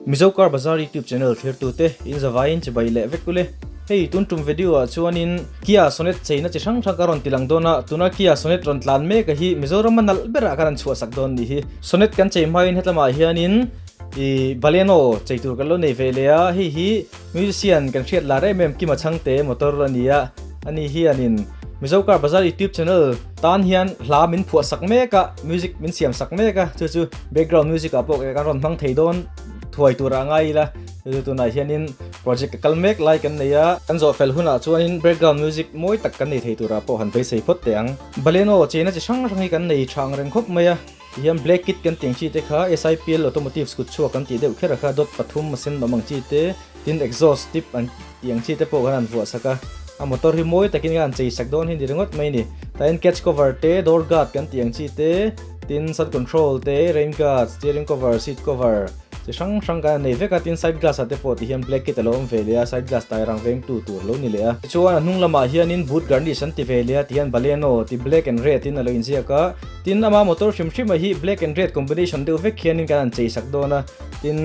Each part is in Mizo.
Mizo Car Bazaar YouTube channel thlirtute in zavaiin chibai leh vek ule. Hei tun tum video ah chuanin Kia Sonet cheina chi hrang hrang ka rawn ti lang dawn a, tuna Kia Sonet rawn tlan mek a hi Mizorama nalh berah ka rawn chhuahsak dawn ni hi. Sonet kan chei hmain hetlamah hianin ih Baleno chei tur kan lo nei ve leh a, hei hi Musician kan hriat lar em em Kima Chhangte motor a ni a, ani hianin Mizo Car Bazaar YouTube channel tan hian hla min phuah sak mek a, music min siam sak mek a, chu chu background music ah pawh kan rawn hmang thei dawn thuai tur ah ngai ila, chu chu tunah hianin project a kal mek lai kan nei a, kan zawh fel hunah chuanin background music mawi tak kan nei thei turah pawh han beisei phawt teh ang. Baleno cheina chi hrang hrang hi kan nei tha ang reng khawp mai a. Tihian black kit kan tih ang chi te kha SIPL automotive kut chhuak kan tih deuh kher a kha dot pathum a sen awm ang chi te tin exhaust tip an tih ang chi te pawh kan han vuah sak a a motor hi mawi takin kan han chei sak dawn hi ni ringawt mai a ni tah hian catch cover te door guard kan tih ang chi te tin sun control te rain guard steering cover seat cover chi hrang hrang kan han nei vek a tin side glass ah te pawh tihian black kit a lo awm ve leh a side glass tai rang veng tu tur lo ni leh a tichuan a hnung lamah hianin boot garnish an ti ve leh a tihian Baleno ti black and red in a lo inziak a. Tin, ama motor hrim hrim a hi black and red combination deuh vek hianin kan han chei sak dawn a, tin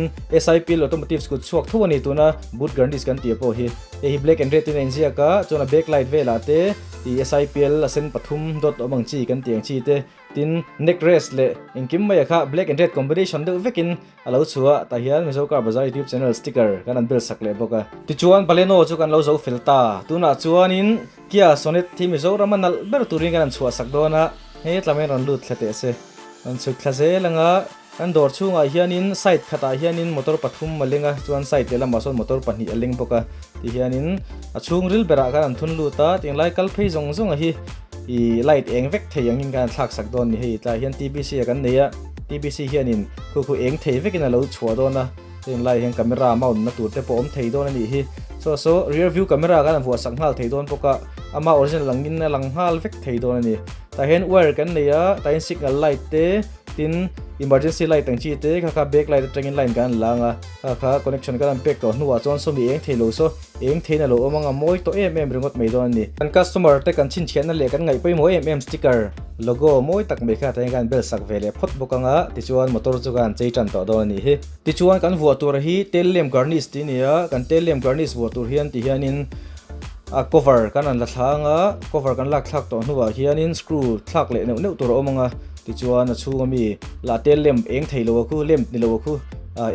SIPL automotive kut chhuak tho a ni tuna boot garnish kan tih pawh hi hei hi black and red in a inziak a, chuan a back light velah te ih SIPL a sen pathum dot awm ang chi kan tih ang chi te, tin neck rest leh engkim mai a kha black and red combination deuh vekin a lo chhuah tah hian Mizo Car Bazaar YouTube channel sticker kan han bel sak leh bawk a. Tichuan Baleno chu kan lo zo fel ta, tunah chuanin Kia Sonet hi Mizorama nalh ber turin kan han chhuah sak dawn a, hei tlangin rawn lut thla teh se. Rawn chhuk thla zel ang a, kan dawr chhungah hianin side khatah hianin motor pathum a leng a, chuan side lehlamah sawn motor pahnih a leng bawk a, tihianin a chhungril berah khan an thun lut a, tinglai kal phei zawng zawng a hi ih light eng vek thei angin kan han thlak sak dawn ni hei tlaiah hian TBC a kan nei a, TBC hianin khu khu eng thei vekin a lo chhuah dawn a. Heng lai hian camera mount na tur te pawh awm thei dawn a nih hi. Saw saw rear view camera khan a vuah sak nghal thei dawn bawk a, ama original angin a lang nghal vek thei dawn a ni. Tah hian wire kan nei a, tah hian signal light te tin emergency light ang chi te kha kha back light atangin line kan la ang a, kha kha connection kan han pek tawh hnuah chuan sawmi eng thei lo saw eng theiin a lo awm ang a, mawi tawh em em ringawt mai dawn a ni. Kan customer te kan chhinchhiahna leh kan ngaih pawimawh em em sticker. Logo mawi tak mai kha tah hian kan bel sak ve leh phawt bawk ang a, tichuan motor chu kan chei tan tawh dawn a nih hi. Tichuan kan vuah tur hi tail lamp garnish tih a ni a, kan tail lamp garnish vuah tur hian ti hianin a cover kan rawn la thla ang a, cover kan lak thlak tawh hnuah hianin screw thlak leh neuh neuh tur a awm ang a, tichuan a chhunga mi lah tail lamp eng thei lo a khu, lamp ni lo a khu,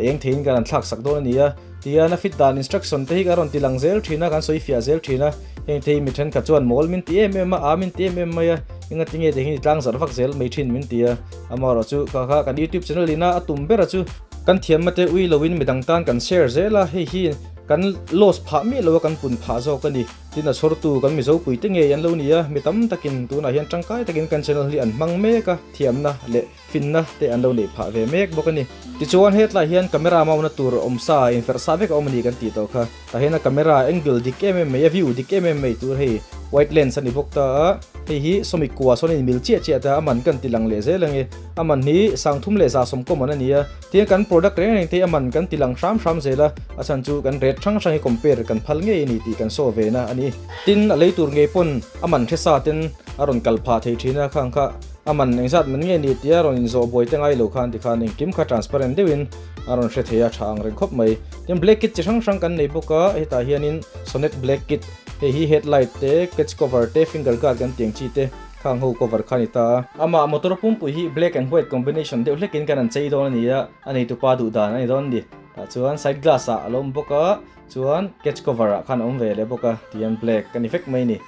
eng theiin kan rawn thlak sak dawn a ni a. Tihian a fit dan instruction te hi ka rawn ti lang zel thin a, kan sawi fiah zel thin a, heng te hi mi thenkhat chuan mawl min ti em em a, a min ti em em mai a, enga tinge te hian i tlang zarh vak zel mai thin min ti a, amaherawh chu kha kha kan youtube channel ina a tum ber a chu kan thiamna te ui loin midang tan kan share zel a, hei hi kan loss phah miah lo a kan pun phah zawk a ni. Tin a chhawrtu kan Mizo puite ngei an lo ni a, mi tam takin tunah hian tangkai takin kan channel hi an hmang mek a, thiamna leh Finna te an lo neih phah ve mek bawk a ni. Tichuan hetlai hian camera mauna tur awm sa inferh sa vek a awm a ni kan tih tawh kha. Tah hian a camera angle dik em em mai, a view dik em em mai tur hei wide lens a ni bawk ta a. Hei hi sawmi kua sawn a inmil chiah chiah ta a, a man kan ti lang leh zel ang e. A man hi sangthum leh za sawm common a ni a. Tiang kan product reng reng te hi a man kan ti lang hram hram zel a, a chhan chu kan rate hrang hrang hi compare kan phal ngei a ni tih kan saw ve na a ni. Tin a lei tur ngei pawn a man hre sa ten a rawn kal phah thei thin a, khang kha A man engzat man nge ni tia rawn inzawh buai te ngai lo khan tikhan engkim kha transparent deuhin a rawn hre thei a, tha ang reng khawp mai. Tin black kit chi hrang hrang kan nei bawk a, hetah hianin Sonet black kit, hei hi headlight te, catch cover te, finger guard kan tih ang chi te khang ho cover kha a ni ta a. Amah motor pumpui hi black and white combination deuh hlekin kan han chei dawn a ni a, a neitupa duh dan a ni dawn a ni. Tah chuan side glass ah a lo awm bawk a, chuan catch cover ah khan a awm ve leh bawk a, tihian black a ni vek mai a ni.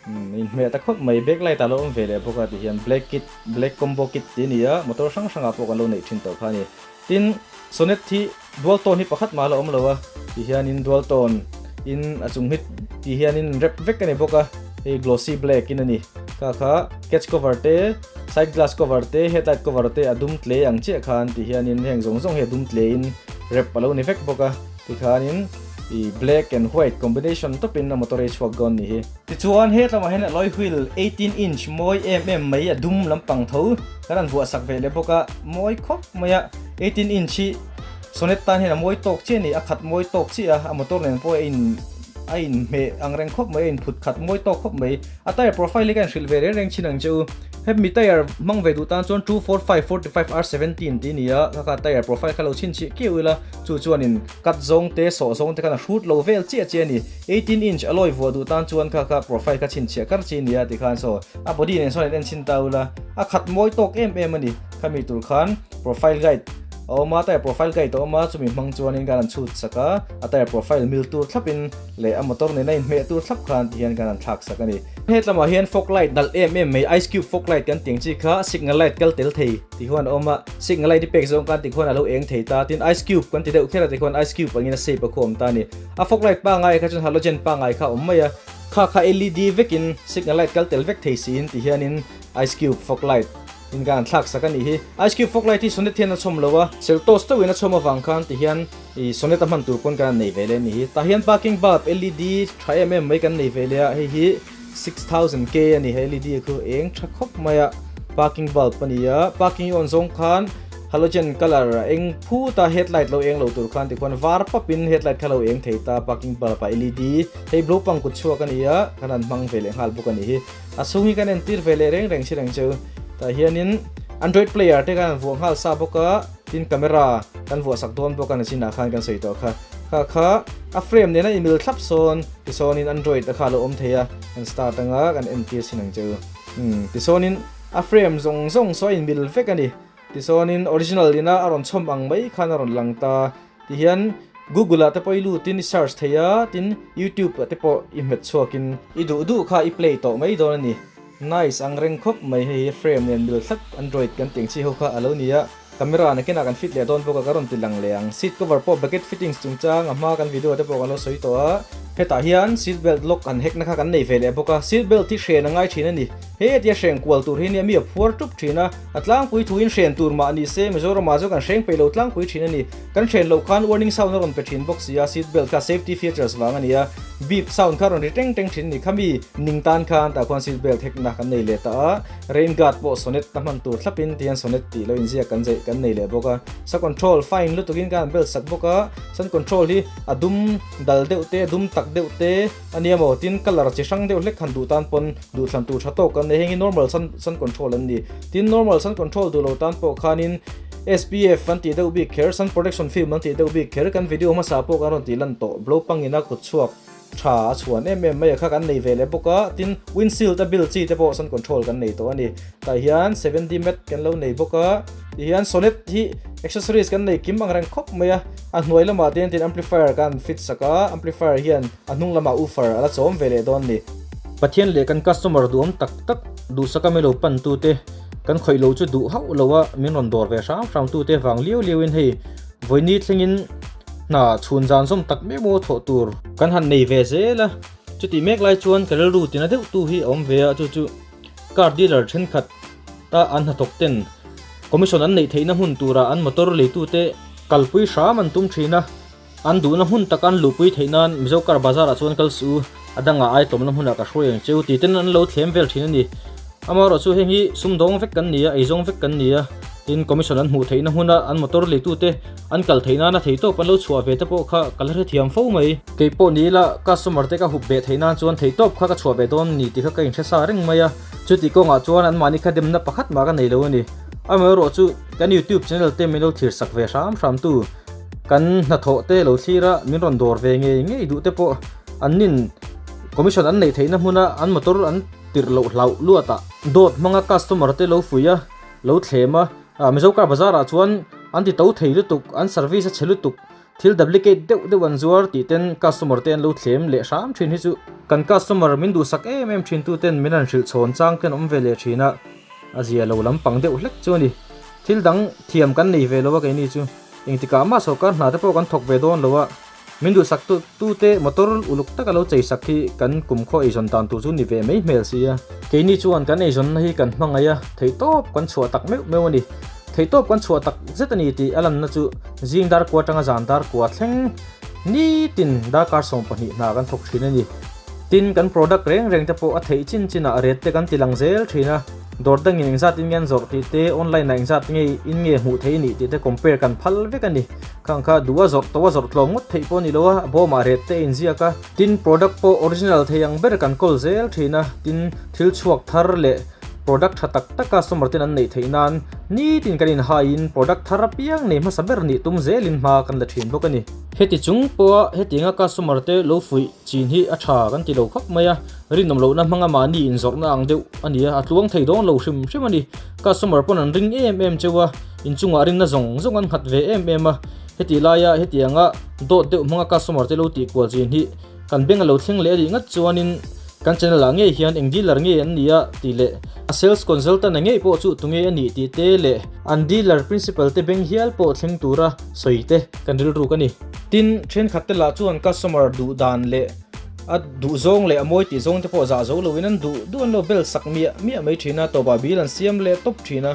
Inhmeh ta khawp mai, back light ah lo awm ve leh bawk a ti hian black kit, black combo kit tih a ni a, motor hrang hrang ah pawh kan lo neih thin tawh kha a ni. Tin, Sonet hi dual tone hi pakhat mah a la awm lo a, ti hianin dual tone in a chung hi ti hianin rep vek a ni bawk a, hei glossy black in a ni. Kha kha catch cover te, side glass cover te, headlight cover te a dum tle ang chiah khan ti hianin heng zawng zawng hi a dum tle in rep a lo ni vek bawk a, tikhanin I black and white combination tawpin a motor hi a chhuak dawn ni hi. Tichuan hetlamah hian alloy wheel 18 inch mawi em em mai a dum lampang tho kan han vuah sak ve leh bawk a, mawi khawp mai a, 18 inch hi Sonet tan hian a mawi tawk chiah a ni, a khat mawi tawk chiah a, a motor nen pawh a in a inhmeh ang reng khawp mai, a inphut khat mawi tawk khawp mai. A tyre profile hi ka inhrilh ve reng reng thin ang che u. Hemi tyre hmang ve duh tan chuan 245 45 R17 tih a ni a, kha kha tyre profile kha lo chhinchhiah kiau ila, chu chuanin cut zawng te, sawh zawng te khan a hrut lo vel chiah chiah a ni. 18 inch alloy vuah duh tan chuan kha kha profile kha chhinchhiah kar chi a ni a tikhan saw a body nen sawn in en chhin ta ula, a khat mawi tawk em em a ni. Khami tur khan profile guide a awm a, tyre profile guide a awm a, chumi hmang chuanin kan han chhut sak a, a tyre profile mil tur thlapin leh a motor nena inhmeh tur thlap khan tihian kan han thlak sak a ni. Hetlamah hian fog light nalh em em mai ice cube fog light kan tih ang chi kha signal light kal tel thei tih huan a awm a, signal light i pek zawng khan tikhuan a lo eng thei ta, tin ice cube kan ti deuh kher a tikhuan ice cube angin a shape a khu awm ta a ni. A fog light pangngai kha chuan halogen pangngai kha a awm mai a, kha kha LED vekin signal light kal tel vek thei siin tihianin ice cube fog light In kan thlak sak a nih hi. Ice cube fog light hi Sonet hian a chhawm lo a, Seltos teuhin a chhawm avang khan ti hian ih Sonet a hman tur pawn kan nei ve leh a nih hi. Tah hian parking bulb LED tha em em mai kan nei ve leh a, hei hi 6000K a ni he LED khu eng tha khawp mai a, parking bulb a ni a, parking i on zawng khan halogen colour a eng phut a, headlight lo eng lo tur khan tikhuan var pap in headlight kha lo eng thei ta parking bulb ah LED hei blue pang kut chhuak a ni a, kan han hmang ve leh nghal bawk a nih hi. A chhung hi kan entir ve leh reng reng si reng chu. Tah hianin Android player te kan vuah nghal sa bawk a, tin camera kan vuah sak dawn bawk a nachinah khan kan sawi tawh kha. Kha kha a frame nena inmil thlap sawn tisawnin Android a kha a lo awm thei a, kan start anga kan entir si reng chu. Umm tisawnin a frame zawng zawng saw a inmil vek a ni. Tisawnin original ina a rawn chhawm ang mai khan a rawn lang ta. Tihian Google ah te pawh i lutin i search thei a, tin YouTube ah te pawh i hmet chhuakin i duh duh kha i play tawh mai dawn a ni. Nice ang reng khawp mai hei hi frame nen mil thlap Android kan tih ang chi ho kha a lo ni a, camera nakinah kan fit leh dawn bawk a ka rawn ti lang leh ang. Seat cover pawh bucket fittings chungchang a hma kan video te pawh kan lo sawi tawh a, hetah hian seat belt lock han hack na kha kan nei ve leh bawk a, seat belt hi hren a ngai thin a ni. He tia hreng kual tur hi nia mi a phuar tup thin a, a tlangpui thuin hren tur mah ni se Mizoramah chu kan hreng peih lo tlangpui thin a ni. Kan hren loh khan warning sound a rawn pe thin bawk si a, seat belt kha safety features vang a ni a, beep sound kha rawn ri teng teng thin a ni. Khami ning tan khan tah khuan seat belt hekna kan nei leh ta a, rain guard pawh sonet a hman tur thlapin tihian sonet tih lo inziak kan zeih kan nei leh bawk a. Sa control fine lutukin kan han belt sak bawk a, sun control hi a dum dal deuh te, a dum tak deuh te, A nia maw, tin colour chi hrang deuh hlek han duh tan pawn duhthlan tur tha tawk an nei, heng hi normal sun sun control an ni. Tin normal sun control duh lo tan pawh khanin SPF an tih deuh bik kher, sun protection film an tih deuh bik kher, kan video hmasa pawh kan rawn tih lan tawh, blow pangin a kut chhuak tha a chhuan em em mai a kha kan nei ve leh bawk a, tin windshield a bill chi te pawh sun control kan nei tawh a ni. Tah hian 7D mat kan lo nei bawk a, tihian Sonet hi accessories kan nei kim ang reng khawp mai a, a hnuai lamah te hian tin amplifier kan fit sak a, amplifier hian a hnung lamah woofer a la chawm ve leh dawn a ni. Pathian leh kan customer duhawm tak tak duhsaka milo pan tute kan khawih lo chu duh hauh lo a, min rawn dawr ve hram hram tute vang liau liau in hei vawiini thlengin hna chhun zan zawm tak mek maw thawh tur kan han nei ve zel a, chutih mek lai chuan ka rilru tina deuh tu hi a awm ve a, chu chu. Car dealer thenkhat a an hnathawk ten commission an neih theihna hmun tura an motor leitute kalpui hram an tum thin a, an duhna hmun taka an luhpui theih nan Mizo car bazar ah chuan kal suh u, a dangah ai tlawmna hmunah ka hruai ang cheu tih ten an lo thlem vel thin a ni. Amaherawh chu heng hi sumdawng vek kan ni a, eizawng vek kan ni a, tin commission an hmuh theihna hmuna an motor leitute An kal theih nana thei tawp an lo chhuah ve te pawh kha ka la hrethiam fo mai. Kei pawh ni ila customer te ka hup beh theih nan chuan thei tawp kha ka chhuah ve dawn ni tih kha ka inhre sa reng mai a. Chuti kawngah chuan anmahni kha demna pakhat mah ka nei lo a ni. Amaherawh chu kan YouTube channel te min lo thlir sak ve hram hram tu, kan hnathawh te lo thlir a min rawn dawr ve ngei ngei duh te pawh an nin commission an neih theihna hmuna an motor an tirh loh hlauh luat ah dawt hmanga customer te lo fuih a, lo thlem a. Mizo car bazar ah chuan an ti to thei lutuk, an service a chhe lutuk, thil duplicate deuh deuh an zuar tih ten customer te an lo thlem leh hram thin hi chu kan customer min duhsak em em thin tu ten min han hrilh chhawn chang ten awm ve leh thin a, a zia lo lampang deuh hlek chu a ni. Thil dang thiam kan nei ve lo a keini chu engtikah mah sawrkar hna te pawh kan thawk ve dawn lo a. Min duhsak tu tute motor uluk taka lo chei sak hi kan kumkhaw eizawn dan tur chu ni ve mai hmel si a. Keini chuan kan eizawnna hi kan hmangaih a, theihtawp kan chhuah tak meuh meuh a ni. Theihtawp kan chhuah tak zet a ni tih a lanna chu zing dar kua atanga zan dar kua thleng nitin darkar 12 hna kan thawk thin a ni. Tin, kan product reng reng te pawh a theih chin chinah rate te kan ti lang zel thin a. Dawr dangin engzat in nge an zawrh tih te, online ah engzat nge in nge hmuh theih a nih tih te compare kan phal vek a ni. Khang kha duh a zawrh to a zawrh tlawm ngawt theih pawh a ni lo a, a bawmah ret te a inziak a. Tin, product pawh original thei ang ber kan kawl zel thin a, tin, thil chhuak thar leh product tha tak tak customer ten an neih theih nan nitin kan inhaiin product thar apiang nei hmasa ber nih tum zelin hma kan la thin bawk a ni. Heti chung pawha hetianga customer te lo fuih chin hi a tha kan ti lo khawp mai a, rinawm lohna hmanga mahni inzawrhna ang deuh a ni a, a tluang thei dawn lo hrim hrim a ni. Customer pawn an ring em em cheu a, inchungah rinna zawng zawng an nghat ve em em a, heti laia hetianga dawt deuh hmanga customer te lo tih kual chin hi kan beng a lo thleng leh a nih ngat chuanin kan channel ah ngei hian eng dealer nge an nia tih leh a sales consultant a ngei pawh chu tunge a nih tih te leh an dealer principal te beng hial pawh thleng tura sawi te kan rilruk a ni. Tin, thenkhat te lah chuan customer duh dan leh a duh zawng leh a mawi tih zawng te pawh zah zo loin an duh duh an lo bel sak miah miah mai thin a, tawpah bill an siam leh tawp thin a,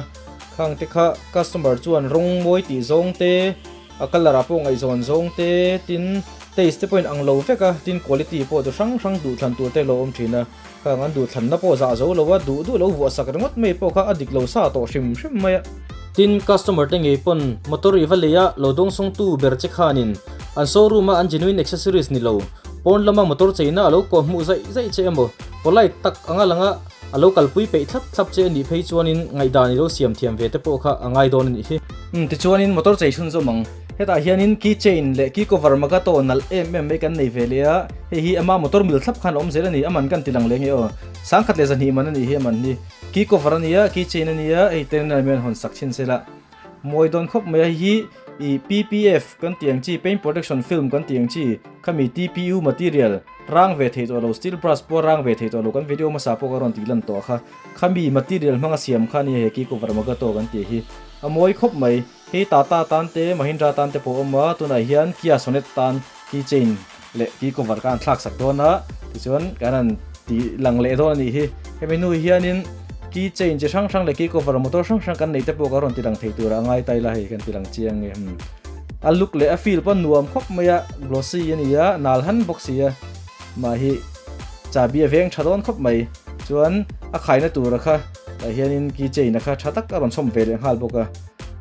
khang te kha customer chuan rawng mawi tih zawng te, A colour ah pawh ngaihzawn zawng te tin taste te pawhin ang lo vek a, tin quality pawh chu hrang hrang duhthlan tur te lo awm thin a, khang an duhthlanna pawh zah zo lo a, duh duh lo vuah sak ringawt mai pawh kha a dik lo sa tawh hrim hrim mai a. Tin customer te ngei pawn motor i va lei a lo dawngsawngtu ber che khanin an showroom a an genuine accessories ni lo, pawn lama motor cheina a lo kawh hmuh zaih zaih che emaw polite tak anga langa A lo kalpui peih thlap thlap che a nih phei chuanin ngaihdan i lo siam thiam ve te pawh kha a ngai dawn a nih hi. Umm tichuanin motor chei chhunzawm ang. Hetah hianin key chain leh key cover Magato nalh em em mai kan nei ve leh a, hei hi ama motor mil thlap khan a awm zel a ni, a man kan ti lang leh nge aw. 10,200 man a nih hi a man hi. Key cover a nia, key chain a nia, hei ten a mian hawn sak chhin sela. Mawi dawn khawp mai a, hei hi ih PPF kan tih ang chi, paint protection film kan tih ang chi, khami TPU material, Rang ve thei tawh lo, steel brush pawh rang ve thei tawh lo, kan video hmasa pawh ka rawn tih lan tawh kha. Khami material hmanga siam kha nia he key cover Magato kan tih hi. A mawi khawp mai. Hei Tata tan te, Mahindra tan te pawh a awm a, tunah hian Kia Sonet tan key chain leh key cover kha an thlak sak dawn a, tichuan kan han ti lang leh dawn a nih hi. Hemi hnu hianin key chain chi hrang hrang leh key cover motor hrang hrang kan neih te pawh ka rawn ti lang thei turah a ngai ta ila hei kan ti lang chiang nge. A look leh a feel pawh nuam khawp mai a, glossy a ni a, nal han bawk si a, mah hi chahbi a veng tha dawn khawp mai. Chuan a khaina tura kha tah hianin key chain a kha tha tak a rawn chhawm ve leh nghal bawk a,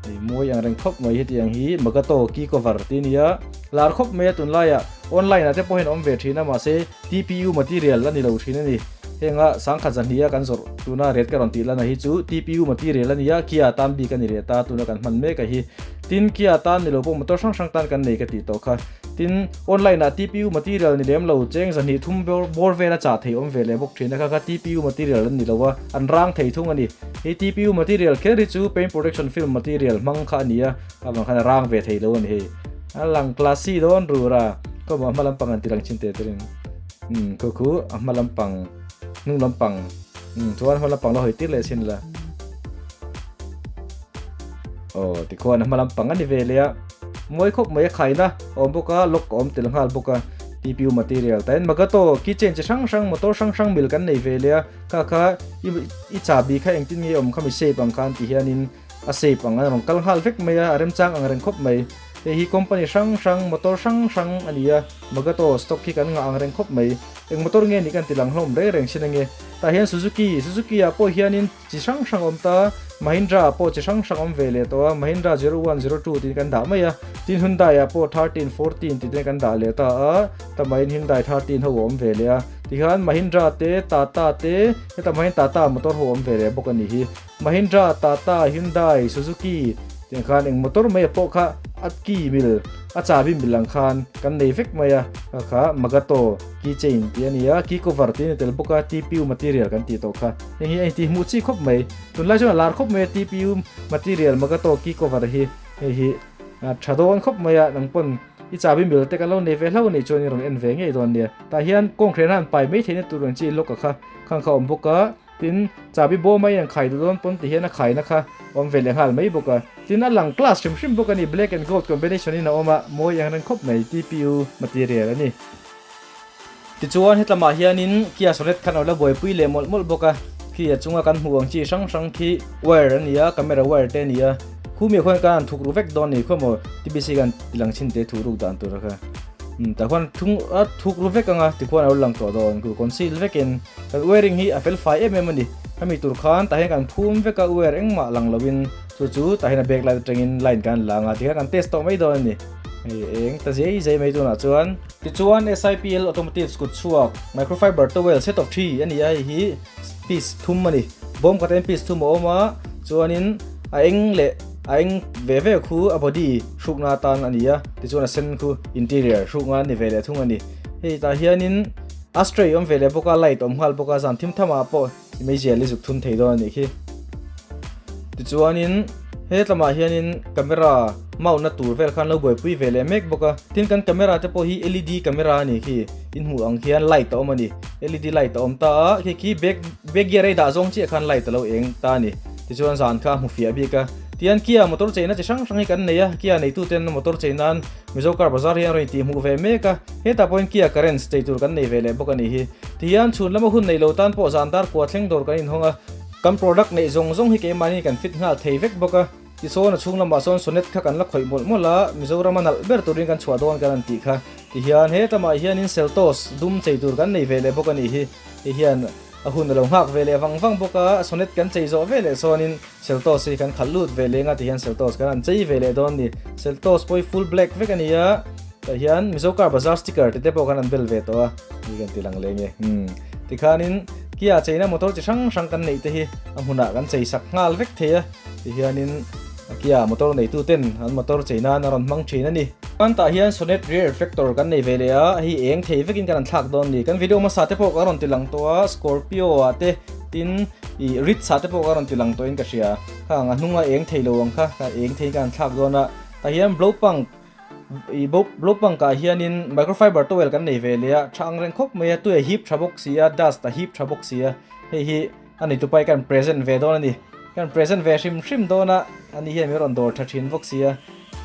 hei mawi ang reng khawp mai hetiang hi Magato key cover tih a ni a, lar khawp mai a tunlaiah online ah te pawh hian a awm ve thin a mahse TPU material a ni lo thin a ni. Henga 10,200 a kan zawrh tuna ret ka rawn tih lana hi chu TPU material a ni a, Kia tan bik a ni leh ta tuna kan hman mek a hi. Tin, Kia tan ni lo pawh motor hrang hrang tan kan nei ka tih tawh kha. Tin, online ah TPU material ni lem lo, cheng 200 thum bawr vel a chah thei awm ve leh bawk thin a kha kha TPU material an ni lo a, an rang thei thung a ni. Hei TPU material kher hi chu paint protection film material hmang kha a ni a, avang khan a rang ve thei lo a ni hei. A lang classy dawn rur a, khaw maw a hma lampang an ti lang chin teh terin. Umm khu khu a hma lampang hnung lampang umm chuan hma lampang lo hawi tir leh chin la. Aw tikhuan a hma lampang a ni ve leh a, mawi khawp mai a khaina a awm bawk a, lock a awm tel nghal bawk a, TPU material tain Magato keychain chi hrang hrang motor hrang hrang mil kan nei ve leh a, kha kha i i chahbi kha engtin nge awm kha mi shape ang khan ti hianin A shape ang a rawn kal nghal vek mai a, a remchang ang reng khawp mai. Hei hi company hrang hrang, motor hrang hrang a ni a, Magato stock hi kan ngah ang reng khawp mai. Eng motor nge nih kan ti lang hlawm reng reng thin ange. Tah hian Suzuki, Suzuki ah pawh hianin chi hrang hrang a awm ta, Mahindra ah pawh chi hrang hrang a awm ve leh tawh a, Mahindra 01, 02 tiin kan dah mai a, tin Hyundai ah pawh 13, 14 tih te kan dah leh ta a, tamaiin Hyundai 13 ho a awm ve leh a. Tikhan Mahindra te, Tata te, heta hma hian Tata motor ho a awm ve leh bawk a nih hi. Mahindra, Tata, Hyundai, Suzuki tiang khan eng motor mai pawh kha a key mil a chahbi mil ang khan kan nei vek mai a, kha kha Magato key chain tih a ni a, key cover tih a ni tel bawk a, TPU material kan tih tawh kha heng hi a intih hmuh chi khawp mai, tunlai chuan a lar khawp mai a TPU material Magato key cover hi hei hi a tha dawn khawp mai a, nang pawn i chahbi mil te kan lo nei ve hlauh a nih chuan i rawn en ve ngei dawn nia, tah hian kawnghren a han pai mai theihna tur ang chi lock a kha khang kha a awm bawk a. Tin, chahbi bawm a in khai duh dawn pawn ti hian a khaina kha awm ve leh nghal mai bawk a. Tin, a lang class hrim hrim bawk a ni, black and gold combination in a awm a, mawi ang reng khawp mai, TPU material a ni. Tichuan, hetlamah hianin Kia Sonet khan a lo la buaipui leh mawlh mawlh bawk a, khi a chunga kan hmuh ang chi hrang hrang khi wire a ni a, camera wire te a ni a, khumi ah khuan kan han thuk ru vek dawn a ni khaw maw, TBC kan ti lang chhin te thuh ruk dan tur a kha. Umm tah khuan thung a thuk ru vek ang a, tikhuan a lo lang tawh dawn, ku conceal vekin. Kan wiring hi a fel fai em em a ni. Hemi tur khan tah hian kan phum vek a wire engmah lang lovin chu chu tah hian a back light atangin line kan la ang a tikhian kan test tawh mai dawn a ni. Hei eng ta zai zai mai tunah chuan. Tichuan SIPL Automotives kut chhuak microfiber towel set of three a ni a hei hi piece thum a ni. Bawm khat hian piece thum a awm a chuanin a eng leh a eng ve ve khu a body hrukna atan a ni a tichuan a sen khu interior hrukna a ni ve leh thung a ni. Hei tah hianin Astray awm ve leh bawk a, light awm nghal bawk a, zan thim tham ah pawh meizial i zuk thun thei dawn a nih khi. Tichuanin he tlamah hianin camera mount na tur vel khan lo buaipui ve leh mek bawk a, tin kan camera te pawh hi led camera a nih khi, in hmuh ang khian light a awm a ni, led light a awm ta a, khi khi back back gear a i dah zawng chiah khan light a lo eng ta a ni, tichuan zan kha a hmu fiah bik a, tihian Kia motor cheina chi hrang hrang hi kan nei a, Kia neituten motor chei nan Mizo car bazar hi an rawn intihhmuh ve mek a, hetah pawhin Kia Carens chei tur kan nei ve leh bawk a nih hi. Tihian chhun lama hun nei lo tan pawh zan dar kua thleng dawr kan inhawng a, kan product neih zawng zawng hi keimahni kan fit nghal thei vek bawk a. Tisawn a chhung lamah sawn Sonet kha kan la khawih mawlh mawlh a, Mizorama nalh ber turin kan chhuah dawn kan han tih kha. Tihian hetamah hianin Seltos dum chei tur kan nei ve leh bawk a nih hi. Hei hian a hun a lo nghak ve leh vang vang bawk a, Sonet kan chei zawh ve leh sawnin Seltos hi kan khalh lut ve leng a tihian Seltos kan han chei ve leh dawn ni. Seltos pawh hi full black vek a ni a, tah hian Mizo car bazar sticker te te pawh khan an bel ve tawh a, ni kan ti lang leng e. Umm tikhanin Kia cheina motor chi hrang hrang kan neih te hi a hmunah kan chei sak nghal vek thei a, tihianin Kia motor neitu ten an motor chei nan a rawn hmang thin a ni. Kan tah hian Sonet rear reflector kan nei ve leh a, hei eng thei vekin kan han thlak dawn ni. Kan video hmasa te pawh ka rawn ti lang tawh a, Scorpio ah te Tin, ih rit sa te pawh ka rawn ti lang tawhin ka hria. Khang a hnunga eng thei lo ang kha, ka eng thei ka han thlak dawn a. Tah hian blow punk, ih blow punk ah hianin microfiber towel kan nei ve leh a, tha ang reng khawp mai a, tui a hip tha bawk si a, dust a hip tha bawk si a. Hei hi a ni tupai kan present ve dawn a ni. Kan present ve hrim hrim dawn a, ani hian min rawn dawr tha thin bawk si a.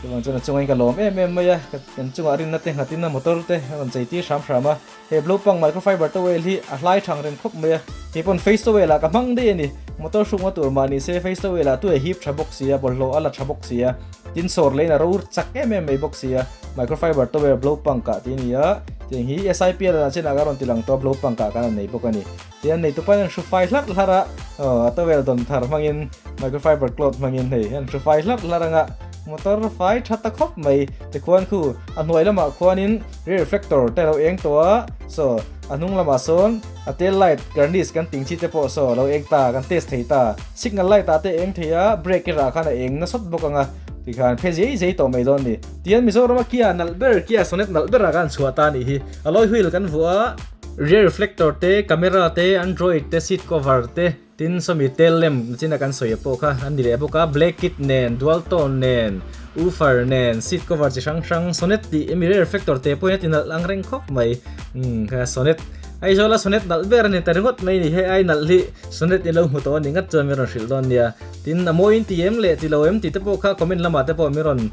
Chuvang chuan a chungah in ka lawm em em mai a, kan chungah rinna te nghatin a motor te a rawn chei tir hram hram a. He blopang microfiber towel hi a hlai thang reng khawp mai a, kei pawn face towel ah ka hmang daih a ni. Motor hrukna tur mah ni se face towel ah tu a hip tha bawk si a, bawlhhlawh a la tha bawk si a, tin sawr leiin a ro chak em em mai bawk si a. Microfiber towel blopang kah tih a ni a, tiang hi SIPL ah chinah ka rawn ti lang tawh a, blopang kah kan han nei bawk a ni. Tiang nei tupain an hru fai hlarh hlarh a, aw a towel dawn thar hmangin microfiber cloth hmangin hei an hru fai hlarh hlarh anga motor fai tha ta khawp mai. Tikhuan khu a hnuai lamah khuanin Rear reflector te a lo eng tawh a, saw a hnung lamah sawn a tail light garnish kan ting chi te pawh saw a lo eng ta, kan test thei ta. Signal light ah te a eng thei a, brake erawh khan a eng nasawt bawk ang a, tikhan phe zei zei tawh mai dawn a ni. Tihian Mizorama Kia nalh ber, Kia Sonet nalh berah khan chhuah ta a nih hi. Alloy wheel kan vuah a, rear reflector te, camera te, android te, seat cover te, Tin, sawmi tail lamp nachina kan sawi pawh kha an ni leh bawk a, black kit nen, dual tone nen, woofer nen, seat cover chi hrang hrang, Sonet tih emi rear reflector te pawhin a ti nalh ang reng khawp mai. Umm kha Sonet, Aizawla Sonet nalh ber a ni ta ringawt mai ni, hei ai nalh hi Sonet i lo hmu tawh a ni ngat chuan min rawn hrilh dawn nia. Tin, a mawiin ti em leh ti lo em tih te pawh kha comment lamah te pawh min rawn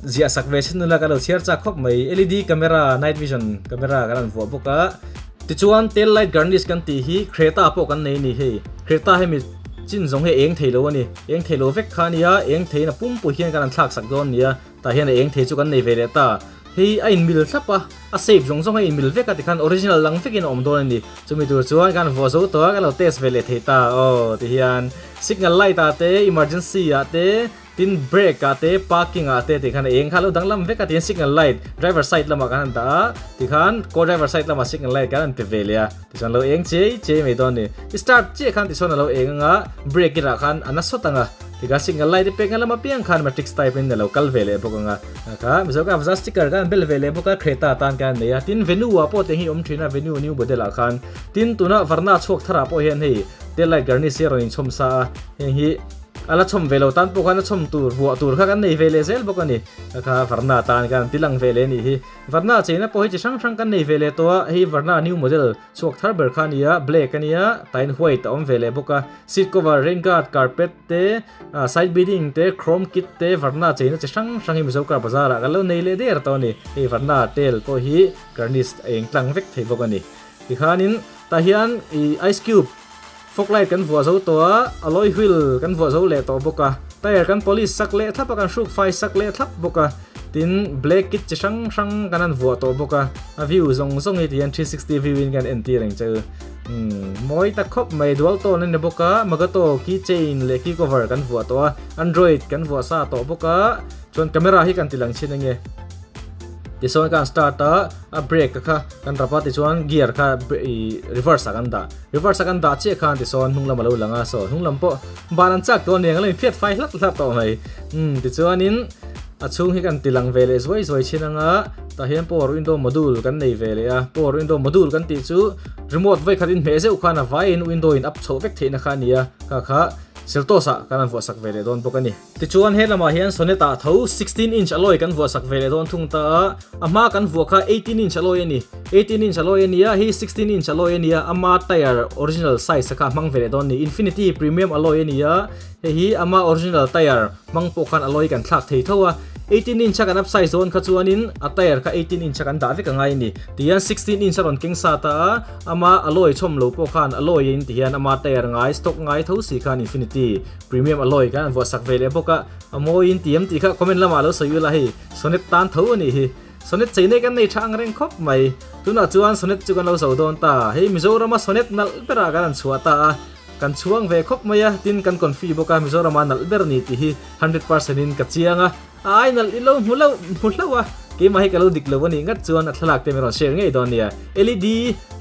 ziah sak ve sin nula ka lo chhiar chak khawp mai. LED camera, night vision camera kan rawn vuah bawk a. Tichuan tail light garnish kan tih hi Creta pawh kan nei a ni hei. Creta hemi chin zawng hi a eng thei lo a ni. Eng thei lo vek kha a nia, eng theiin a pumpui hian kan han thlak sak dawn a nia. Tah hian a eng thei chu kan nei ve leh ta. Hei a inmil thlap a, a shape zawng zawng a inmil vek a tikhan original lang vekin a awm dawn a ni. Chumi tur chuan kan vuah zo tawh a, kan lo test ve leh thei ta. Aw tihian signal light ah te, emergency ah te, Tin brake ah te parking ah te tikhan a eng kha a lo danglam vek a tihian signal light driver side lamah kan han dah a tikhan co driver side lamah signal light kan han pe ve leh a tichuan a lo eng chiai chiai mai dawn a ni i start chiah khan tichuan a lo eng anga brake i rah khan a na sawt ang a tikhan signal light i pek na lam apiang khan matrix type in a lo kal ve leh bawk ang a kha Mizo ka za sticker kan bel ve leh bawk a Creta tan kan nei a tin venue ah pawh tiang hi awm thin a venue new model ah khan tin tuna varna chhuak thar ah pawh hian hei tail light garnish hi a rawn inchhawm sa a heng hi A la chhawm ve lo tan pawh khan a chhawm tur vuah tur kha kan nei ve leh zel bawk a ni. Kha kha Varna tan khan an ti lang ve leh a nih hi. Varna cheina pawh hi chi hrang hrang kan nei ve leh tawh a, hei Varna new model chhuak thar ber kha a ni a, black a nia, tain white a awm ve leh bawk a. Seat cover, rain guard, carpet te, side beading te, chrome kit te, Varna cheina chi hrang hrang hi Mizo car bazar ah kan lo nei leh der tawh a ni. Hei Varna tail pawh hi garnish a eng tlang vek thei bawk a ni. Tikhanin tah hian ih ice cube. Fog light kan vuah zo tawh a, alloy wheel kan vuah zo leh tawh bawk a. Tyre kan polish sak leh thlap a, kan hruk fai sak leh thlap bawk a, tin black kit chi hrang hrang kan han vuah tawh bawk a, a view zawng zawng hi tihian 360 view in kan entir ang che u. Umm mawi tak khawp mai dual tone a ni bawk a, Magato key chain leh key cover kan vuah tawh a, Android kan vuah sa tawh bawk a, chuan camera hi kan ti lang chhin ange. Tichuan kan start a, a brake kha kan rap a tichuan gear kha ih reverse ah kan dah. Reverse a kan dah chiah khan tisawn hnung lam a lo lang a, saw hnung lam pawh ban an chak tawh aniang a lo infiat fai hlat hlat tawh mai. Umm tichuanin a chhung hi kan ti lang ve leh zuai zuai thin anga tah hian power window module kan nei ve leh a, power window module kan tih chu remote vawikhat in hmeh zeuh khan a vaiin window in up chhoh vek theihna kha a ni a, kha kha Seltos ah kan han vuah sak ve leh dawn bawk a ni. Tichuan he lamah hian Sonet ah tho 16 inch alloy kan vuah sak ve leh dawn thung ta a, a hma kan vuah kha 18 inch alloy a ni. 18 inch alloy a nia, hi 16 inch alloy a nia, ama tyre original size a kha hmang ve leh dawn a ni. Infinity premium alloy a ni a, hei hi ama original tyre hmang pawh khan alloy kan thlak thei tho a. 18 inch a kan up size dawn kha chuanin a tyre kha 18 inch a kan dah vek angai a ni. Tihian 16 inch a rawn keng sa ta a, ama alloy chhawm lo pawh khan alloy in tihian ama tyre ngai stock ngai tho si khan Infinity Premium alloy khan an vuah sak ve leh bawk a, a mawiin ti em tih kha comment lamah lo sawi ula hei Sonet tan tho a nih hi. Sonet chei nei kan nei tha ang reng khawp mai. Tunah chuan Sonet chu kan lo zo dawn ta. Hei Mizorama Sonet nalh berah kan han chhuah ta a, kan chhuang ve khawp mai a, tin kan confi bawk a, Mizorama nalh ber ni tih hi 100% in ka chiang a. A ai nalh i lo hmu lo hmu hlauh a, keimah hi ka lo dik lo a nih ngat chuan a thlalak te min rawn share ngei dawn nia. LED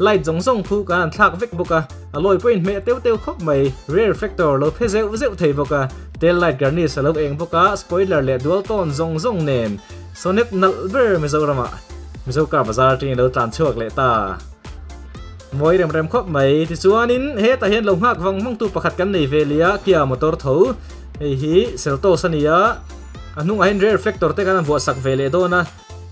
light zawng zawng khu kan han thlak vek bawk a, a lawi pawhin hmeh teuh teuh khawp mai, rear reflector lo phe zeuh zeuh thei bawk a, tail light garnish a lo eng bawk a, spoiler leh dual tone zawng zawng nen Sonet nalh ber Mizoramah Mizo car bazar atangin lo tlan chhuak leh ta. Mawi rem rem khawp mai. Tichuanin hetah hian lo nghak vang vangtu pakhat kan nei ve leh a, Kia motor tho hei hi Seltos a ni a, a hnungah hian rear reflector te khan an vuah sak ve leh dawn a.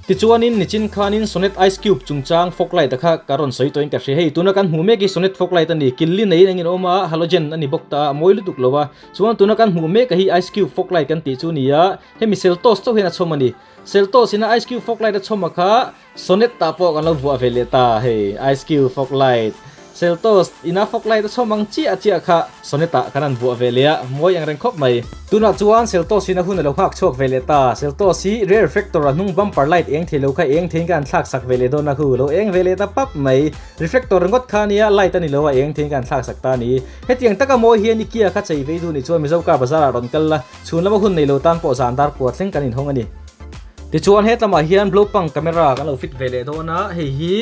Tichuanin nichin khanin Sonet Ice Cube chungchang fog light a kha ka rawn sawi tawhin ka hria. Hei tuna kan hmuh mek hi Sonet fog light a ni, killi neiin engin awm a, halogen a ni bawk ta a, a mawi lutuk lo a. Chuan tuna kan hmuh mek a hi Ice Cube fog light kan tih chu a ni a, hemi Seltos chauh hian a chhawm a ni. Seltos ina Ice Cube fog light a chhawm a kha Sonet tah pawh kan lo vuah ve leh ta hei, Ice Cube fog light, Seltos ina fog light a chhawm ang chiah chiah kha Sonet ah kan han vuah ve leh a, mawi ang reng khawp mai. Tunah chuan Seltos in a hun a lo nghak chhuak ve leh ta, Seltos hi rear reflector a hnung bumper light eng thei lo kha eng theiin ka han thlak sak ve leh dawn a khu, lo eng ve leh ta pap mai. Reflector ringawt kha nia light a ni lo a eng theiin ka han thlak sak ta a ni. Hetiang taka mawi hian i Kia kha chei vei duh nih chuan Mizo car bazar ah rawn kal la, Chhun lama hun nei lo tan pawh zan dar kua thleng kan inhawng a ni. Tichuan hetlamah hian blopang camera kan lo fit ve leh dawn a, hei hi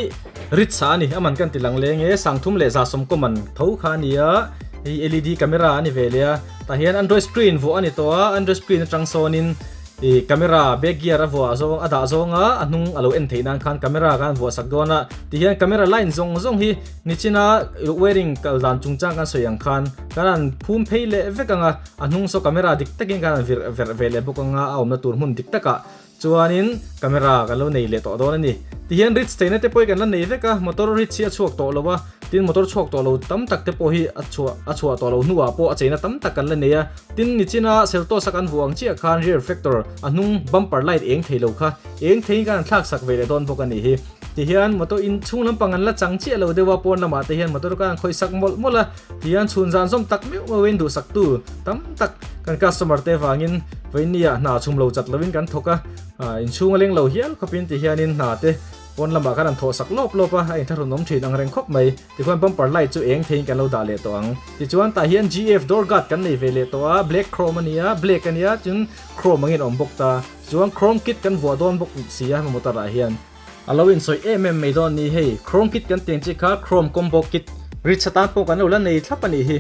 Ritz a ni, a man kan ti lang leng e, sangthum leh zasawm kaw man tho kha a ni a, hei led camera a ni ve leh a, tah hian android screen vuah a ni tawh a, android screen atang sawnin ih camera back gear a vuah zawng a dah zawng a, a hnung a lo en theih nan khan camera khan vuah sak dawn a, tihian camera line zawng zawng hi nichina wiring kal dan chungchang kan sawi ang khan kan han phum phei leh vek ang a. A hnung saw camera dik takin khan an vir verh ve leh bawk anga a awmna tur hmun dik takah chuanin camera kan lo nei leh tawh dawn a ni. Tihian ritz theihna te pawh hi kan la nei vek a, motor ritz hi a chhuak tawh lo a, tin motor chhuak tawh lo tam tak te pawh hi a chhuah a chhuah tawh lo hnuah pawh a cheina tam tak kan la nei a. Tin nichina Seltos a kan vuah ang chiah khan rear reflector a hnung bumper light eng thei lo kha eng theiin khan an thlak sak ve leh dawn bawk a nih hi. Tihian motor in chhung lampang an la chang chiah lo deuh a, pawn lamah te hian motor khan an khawih sak mawlh mawlh a. Tihian chhun zan zawm tak meuh meuhin duhsaktu tam tak kan customer te vangin vawinia hna chhum lo chat lovin kan thawk a, inchhung a leng lo hial khawpin tihianin hna te pawn lamah khan an thawh sak lawp lawp a, a inthlahrun awm thin ang reng khawp mai. Tikhuan bumper light chu eng theiin kan lo dah leh tawh ang. Tichuan tah hian GF door guard kan nei ve leh tawh a, black chrome a ni a, black a nia chuan chrome angin a awm bawk ta. Chuan chrome kit kan vuah dawn bawk si a motor ah hian. A lo insawi em em mai dawn ni hei, Chrome kit kan tih ang chi kha Chrome combo kit rich atan pawh kan lo la nei thlap a nih hi.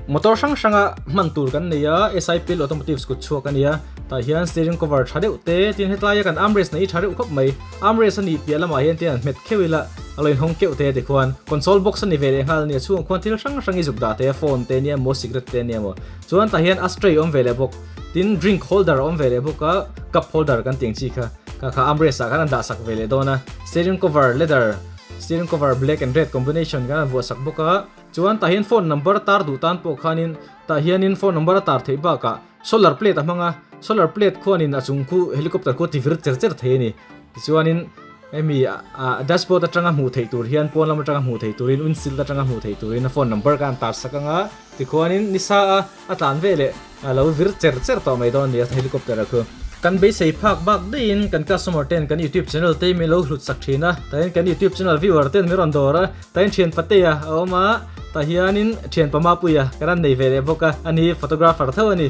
Motor hrang hranga hman tur kan nei a, SIPL Automotive kut chhuak a nia, tah hian steering cover tha deuh te, tin hetlai a kan armrest nei hi tha deuh khawp mai, armrest a nih piah lamah hian tin an hmet kheuh ila a lo inhawng keuh te tikhuan console box a ni ve leh nghal a nia, chhungah khuan thil hrang hrang i zuk dah te a, phone te nia maw cigarette te nia maw, chuan tah hian ashtray awm ve leh bawk. Tin, drink holder a awm ve leh bawk a, cup holder kan tih ang chi kha, kha kha armrest ah khan an dah sak ve leh dawn a, steering cover leather, steering cover black and red combination khan an vuah sak bawk a, chuan tah hian phone number tar duh tan pawh khanin tah hianin phone number a tar theih bakah solar plate a hmang a, solar plate khuanin a chung khu helicopter khu a ti vir cher cher thei a ni, tichuanin. Hemi a dashboard atanga hmuh theih tur hian pawn lam atanga hmuh theih turin windshield atanga hmuh theih turin a phone number ka han tar sak anga tikhuanin nisa a a tlan ve leh a lo vir cher cher tawh mai dawn a ni a helicopter a khu. Kan beisei phak bak daihin kan customer ten kan youtube channel te min lo hlut sak thin a tahin kan youtube channel viewer ten min rawn dawr a tahin thian patea a awm a tah hianin thian pamapuia kan rawn nei ve leh bawk a ani photographer tho a ni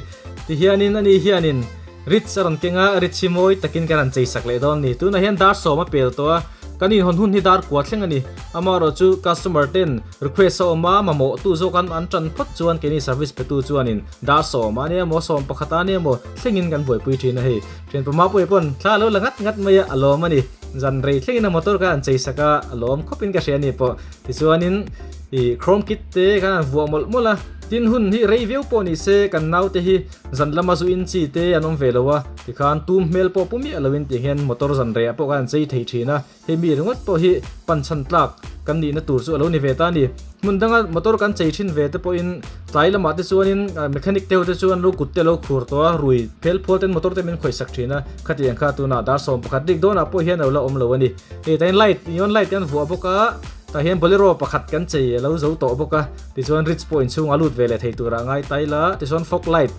tihianin ani hianin Ritz a rawn keng a, Ritz hi mawi takin kan han chei sak leh dawn a ni. Tunah hian dar sawm a pel tawh a, kan inhawn hun hi dar kua thleng a ni. Amaherawh chu customer ten request a awm a, mamawh tu zawk an an tan phawt chuan keini service petu chuanin dar sawm a nia maw, sawm pakhat a nia maw thlengin kan buaipui thin a hei. Thianpa Mapuia pawn thla a lo la ngat ngat mai a, a lawm a ni. Zan rei thlengin a motor kan han chei sak a, a lawm khawpin ka hria a ni pawh. Tichuanin ih chrome kit te kan han vuah mawlh mawlh a, tin hun hi rei viau pawh ni se kan naute hi Zan lama zu in chi te an awm ve lo a, tikhan tum hmel pawh pu miah loin tih hian motor zan rehah pawh khan an chei thei thin a, hei mi ringawt pawh hi pan chhan tlak kan nihna tur chu a lo ni ve ta a ni. Hmun danga motor kan chei thin ve te pawhin tlai lamah te chuanin mechanic te ho te chuan lo kut te a lo khur tawh a, rui phel phual ten motor te min khawihsak thin a, khatiang kha tunah dar 11 rik dawnah pawh hian a lo la awm lo a ni. Hei tain light, neon light kan vuah bawk a, tah hian bolero pakhat kan chei a lo zo tawh bawk a. Tichuan Ritz pawh inchhung a lut ve leh thei turah ngai ta ila, tichuan fog light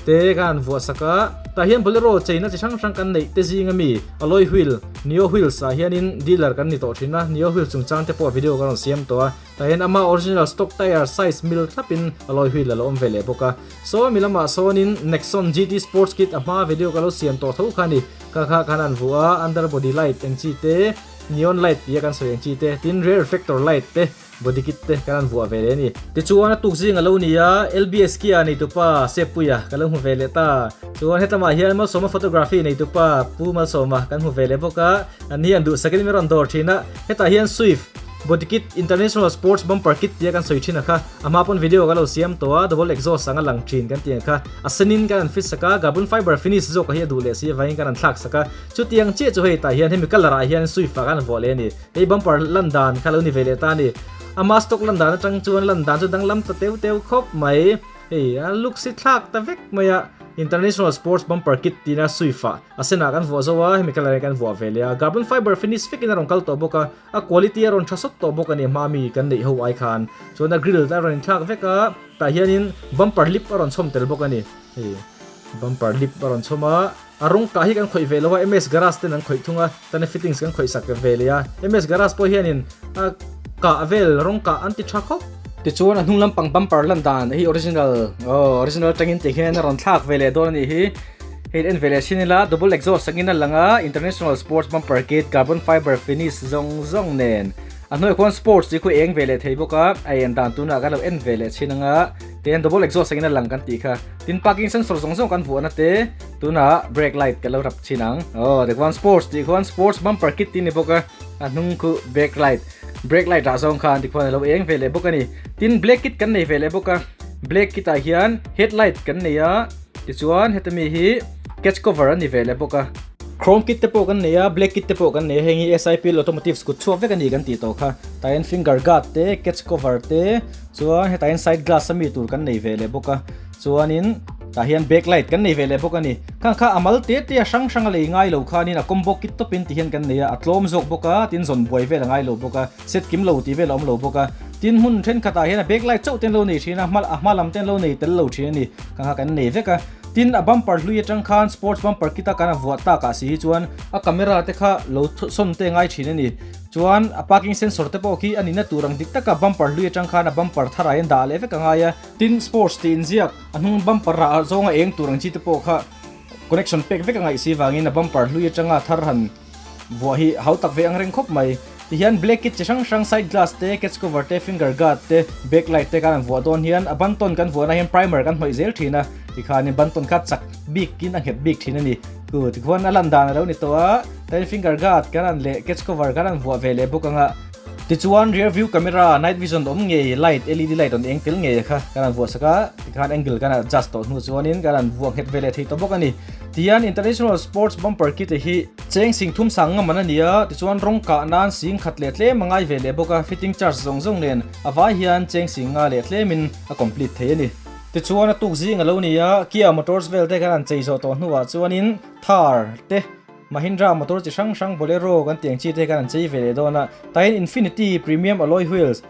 te ka han vuah sak a, tah hian Bolero cheina chi hrang hrang kan neih te zing ami alloy wheel, Neo wheels ah hianin dealer kan ni tawh thin a, Neo wheels chungchang te pawh video ka rawn siam tawh a, tah hian ama original stock tyre size mil thlapin alloy wheel a lo awm ve leh bawk a, saw mi lamah sawnin Nexon GT Sports Kit a hma video ka lo siam tawh tho kha a ni, kha kha khan an vuah a, under body light eng chi te, neon light tia kan sawi ang chi te, tin rear reflector light te. Body kit te kan han vuah ve leh a ni. Tichuan a tuk zing a lo ni a, LBS Kia neitupa Seppuia ka lo hmu ve leh ta. Chuan hetlama hian Malsawma Photography neitupa Pu Malsawma kan hmu ve leh bawk a, an hi an duhsakin min rawn dawr thin a. Hetah hian Swift Body Kit International Sports Bumper Kit tia kan sawi thin a kha, a hma pawn video ka lo siam tawh a, double exhaust anga lang thin kan tih ang kha, a senin kan han fit sak a, carbon fiber finish zawk hi a duh leh si avangin kan han thlak sak a. Chutiang chiah chu hei tah hian hemi colour ah hian Swift ah kan han vuah leh a ni. Hei bumper lan dan kha lo ni ve leh ta a ni. Ama stock lan dan atang chuan lan dan chu danglam ta teu teu khawp mai. Hei a look si thlak ta vek mai a. International Sports Bumper Kit tina Swift ah a senah kan vuah zo a, hemi colour hi kan vuah ve leh a. Carbon fiber finish vekin a rawn kal tawh bawk a, a quality a rawn tha sawt tawh bawk a ni hma mi kan neih ho ai khan. Chuan a grill a rawn inthlak vek a, tah hianin bumper lip a rawn chhawm tel bawk a ni. Hei bumper lip a rawn chhawm a. A rawng kah hi kan khawih ve lo a, MS Garage ten an khawih thung a, tana fittings kan khawih sak ve leh a. MS Garage pawh hianin a kah vel rawng kah an ti tha khawp. Tichuan a hnung lampang bumper lan dan hi original aw original atangin tih hian a rawn thlak ve leh dawn a nih hi. Hei en ve leh thin ila double exhaust angin a lang a, international sports bumper kit carbon fiber finish zawng zawng nen a hnuaiah khuan sports tih khu eng ve leh thei bawk a, a en dan tunah kan lo en ve leh thin ang a, tihian double exhaust angin a lang kan tih kha. Tin parking sensor zawng zawng kan vuahna te. Tunah brake light ka lo rap chin ang. Aw tikhuan sports tih khuan sports bumper kit tih a ni bawk a, a hnung khu brake light brake light ah zawng khan tikhuan a lo eng ve leh bawk a ni. Tin black kit kan nei ve leh bawk a, black kit ah hian headlight kan nei a, tichuan heta mi hi catch cover a ni ve leh bawk a. Chrome kit te pawh kan nei a, black kit te pawh kan nei a, heng hi SIPL Automotives kut chhuak vek a ni kan tih tawh kha. Tah hian finger guard te, catch cover te, chuan hetah hian side glass a mi tur kan nei ve leh bawk a. Chuanin tah hian back light kan nei ve leh bawk a ni. Khang kha a mal te te a hrang hrang a lei ngai lo khanin a combo kit tawpin ti hian kan nei a, a tlawm zawk bawk a, tin zawn buai vel a ngai lo bawk a, set kim lo tih vel a awm lo bawk a. Tin hmun thenkhatah hian a back light chauh te an lo nei thin a, hma a hma lam te an lo nei tel lo thin a ni. Khang kha kan nei vek a. Tin a bumper hlui atang khan sports bumper kit a kan a vuah takah si hi chuan a camera te kha lo sawn te ngai thin a ni. Chuan a parking sensor te pawh khi a nihna tur ang dik taka bumper hlui atang khan a bumper tharah hian dah leh vek a ngai a. Tin sports tih inziak a hnung bumper ah zawnga eng tur ang chi te pawh kha connection pek vek a ngaih si vangin a bumper hlui atanga thar han vuah hi hau tak ve ang reng khawp mai. Tihian black kit chi hrang hrang side glass te, catch cover te, finger guard te, back light te kan han vuah dawn hian a bantawn kan vuahna hian primer kan hnawih zel thin a, tikhanin bantawn kha chak bikin a nghet bik thin a ni. Chu tikhuan a lan dan a lo ni tawh a, tin finger guard kan han leh catch cover kan han vuah ve leh bawk anga. Tichuan rear view camera night vision awm ngei light led light rawn eng tel ngei kha kan han vuah sak a, tikhan angle kan adjust tawh hnu chuanin kan han vuah nghet ve leh thei tawh bawk a ni. Tihian international sports bumper kit hi cheng sing thum sang ngam an a ni a, tichuan rawng kah nan sing khat leh tlem a ngai ve leh bawk a, fitting charge zawng zawng nen a vai hian cheng sing nga leh tlemin a complete thei a ni. Tichuan a tuk zing a lo ni a, Kia Motors vel te kan han chei zawh tawh hnuah chuanin Thar te. Mahindra motor chi hrang hrang Bolero kan tih ang chi te hi kan han chei ve leh dawn a, tah hian Infinity Premium Alloy Wheels,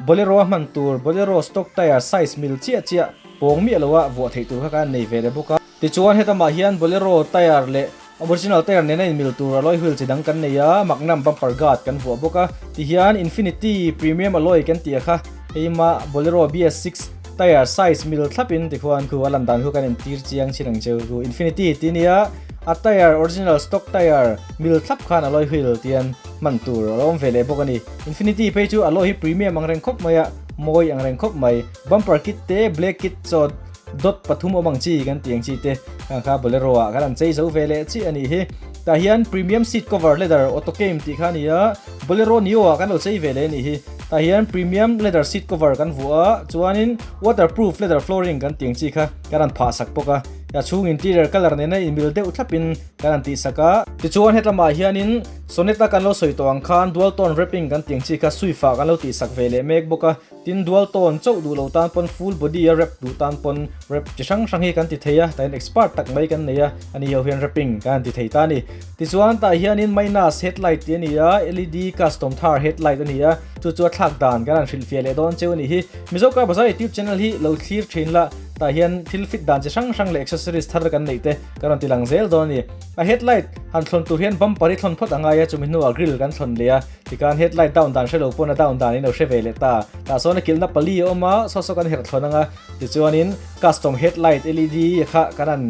Bolero a hman tur Bolero stock tyre size mil chiah chiah pawng miah loa vuah theih tur kha kan nei ve leh bawk a. Tichuan hetamah hian Bolero tyre leh original tyre nena inmil tur alloy wheel chi dang kan nei a, Magnum bumper guard kan vuah bawk a. Tihian Infinity Premium Alloy kan tih a kha heima Bolero BS6 tyre size mil thlapin tikhuan khu a lan dan khu kan entir chiang chin ang cheu khu Infinity tih nia a tyre original stock tyre mil thlap khan alloy wheel tian hman tur a lo awm ve leh bawk a ni. Infinity phei chu alloy hi premium ang reng khawp mai a, mawi ang reng khawp mai. Bumper kit te, black kit chaw dot pathum awm ang chi kan tih ang chi te khang kha Bolero ah kan han chei zo ve leh chiah a nih hi. Tah hian premium seat cover leather auto came tih kha a ni a, Bolero Neo ah kan lo chei ve leh a nih hi. Tah hian premium leather seat cover kan vuah a, chuanin waterproof leather flooring kan tih ang chi kha kan han phah sak bawk a. A chhung interior colour nena inmil deuh thlapin kan han tih sak a. Tichuan hetlamah hianin Sonnet a kan lo sawi tawh ang khan dual tone wrapping kan tih ang chi kha Swift ah kan lo tih sak ve leh mek bawk a, tin dual tone chauh duh lo tan pawn full body a wrap duh tan pawn wrap chi hrang hrang hi kan ti thei a, tah hian expert tak mai kan nei a, ani ho hian wrapping kan han ti thei ta a ni. Tichuan tah hianin minus headlight tih a ni a, led custom thar headlight a ni a, chu chu a thlak dan kan han hrilhfiah leh dawn cheu a nih hi. Mizo Car Bazaar YouTube channel hi lo thlir thin la, tah hian thil fit dan chi hrang hrang leh accessories thar kan neih te kan rawn ti lang zel dawn a ni. A headlight han thlawn tur hian bumper hi thlawn phawt a ngai a, chumi hnuah grill kan thlawn leh a, tikhan headlight down dan hre lo pawn a down dan in lo hre ve leh ta. Tah sawn a kilhna pali a awm a, saw saw kan herh thlawn ang a, tichuanin custom headlight led kha kan han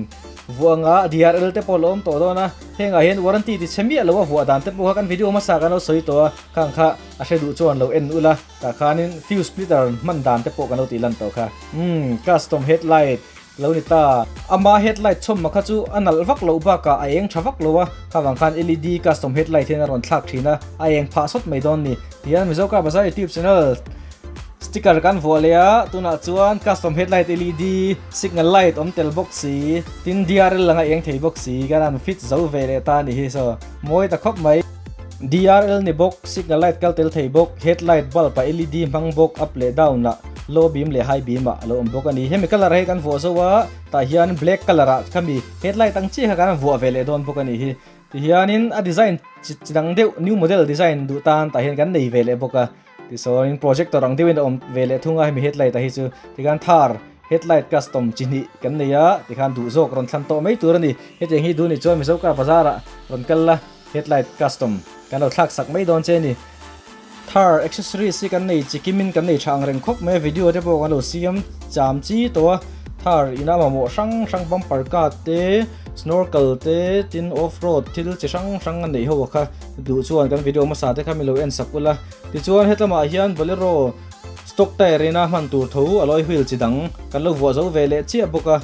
vuah ang a, DRL te pawh a lo awm tawh dawn a, hengah hian warranty ti chhe miah lo a vuah dan te pawh kha kan video hmasa kan lo sawi tawh a, khang kha a hre duh chuan lo en ula, tah khanin fuse splitter hman dan te pawh kan lo tih lan tawh kha. Umm custom headlight. Lo ni ta. Ama headlight chhawmma kha chu a nalh vak loh bakah a eng tha vak lo a, kha vang khan led custom headlight hian a rawn thlak thin a, a eng phah sawt mai dawn ni. Tihian Mizo Car Bazaar YouTube channel sticker kan vuah leh a, tunah chuan custom headlight led signal light awm tel bawk si, tin DRL langa eng thei bawk si kan han fit zo ve leh ta a ni hi saw mawi ta khawp mai. DRL ni bawk, signal light kal tel thei bawk, headlight bulb ah led hmang bawk up leh down ah low beam leh high beam ah a lo awm bawk a ni. Hemi colour hi kan vuah zo a, tah hian black colour ah khami headlight ang chiah kha kan vuah ve leh dawn bawk a ni hi. Tihianin a design chi chi dang deuh new model design duh tan tah hian kan nei ve leh bawk a. Tichuanin projector ang deuhin a awm ve leh thung a hemi headlight ah hi chu tikhan thar headlight custom chi hnih kan nei a tikhan duh zawk rawn thlan tawh mai tur a ni. Hetiang hi duh ni chuan Mizo car bazar ah rawn kal la headlight custom kan lo thlak sak mai dawn che a ni. Thar accessories hi kan nei chi kimin kan nei tha ang reng khawp mai a video te pawh kan lo siam cham chi tawh a thar ina mamawh hrang hrang bumper guard te snorkel te tin off road thil chi hrang hrang a neih ho kha duh chuan kan video hmasa te kha min lo en sak ula. Tichuan hetlamah hian Bolero stock tyre ina hman tur tho alloy wheel chi dang kan lo vuah zo ve leh chiah bawk a.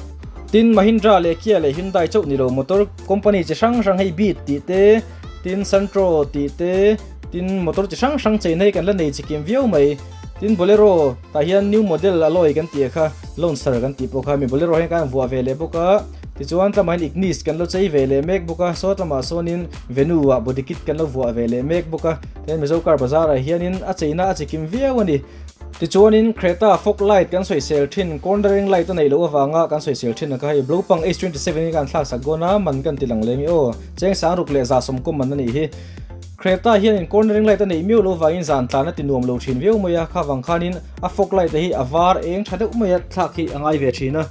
Tin Mahindra leh Kia leh Hyundai chauh ni lo motor company chi hrang hrang hei Beat tih te, tin Santro tih te, tin motor chi hrang hrang cheina hi kan la nei chi kim viau mai. Tin Bolero tah hian new model alloy kan tih kha Lounster kan tih pawh kha mi Bolero hian kan vuah ve leh bawk a. Tichuan tlamah hian Ignis kan lo chei ve leh mek bawk a, saw tlamah sawnin Venue ah body kit kan lo vuah ve leh mek bawk a. Tin Mizo car bazar ah hianin a cheina a chikim viau a ni. Tichuanin Creta fog light kan sawisel thin, cornering light a neih loh avanga kan sawisel thin a kha hei Blopang H27 hi kan thlak sak dawn a, man kan ti lang leng i aw. Cheng sang ruk leh za sawmkawm man a nih hi. Creta hianin cornering light a neih miau loh avangin zan tlan a ti nuam lo thin viau mai a, kha vang khanin a fog light a hi a var eng tha deuh mai a thlak hi a ngai ve thin a.